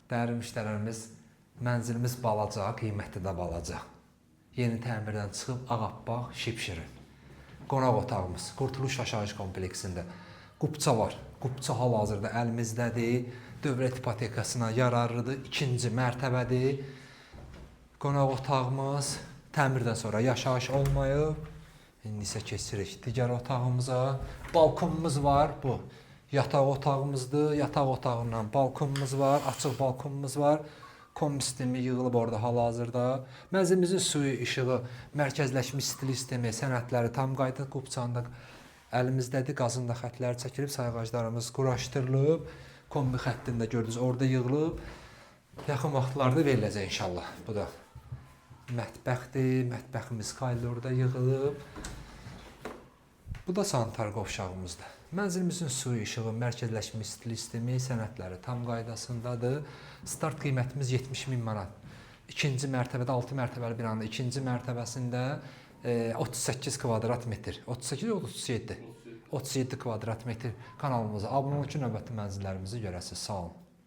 Dəyərli müştərilərimiz, mənzilimiz balaca, qiyməti də balaca. Yeni təmirdən çıxıb ağappaq, şipşirin. Qonaq otağımız Qurtuluş yaşayış kompleksində. Qupça var. Qupça hal-hazırda əlimizdədir. Dövlət ipotekasına yararlıdır. İkinci mərtəbədir. Qonaq otağımız təmirdən sonra yaşayış olmayıb. İndi isə keçirik digər otağımıza. Balkonumuz var bu. Yataq otağımızdır. Yataq otağından balkonumuz var, açıq balkonumuz var. Kombi sistemi yığılıb orada hal-hazırda. Mənzilimizin suyu, işığı, mərkəzləşmiş stil sistemi, sənədləri tam qayda qupçanı da əlimizdədir. Qazın da xətləri çəkilib, sayğaclarımız quraşdırılıb. Kombi xəttində gördünüz, orada yığılıb. Yaxın vaxtlarda veriləcək inşallah. Bu da mətbəxdir. Mətbəximiz koridorda yığılıb. Bu da sanitar qovşağımızdır. Mənzilimizin suyu, işığı, mərkəzləşmiş stil sistemi, sənədləri tam qaydasındadır. Start qiymətimiz 70 min manat. İkinci mərtəbədə 6 mərtəbəli binanın ikinci mərtəbəsində 38 kvadrat metr. 38 yox 37. 37 kvadrat metr kanalımıza abunə olun ki, növbəti mənzillərimizi görəsiniz. Sağ olun.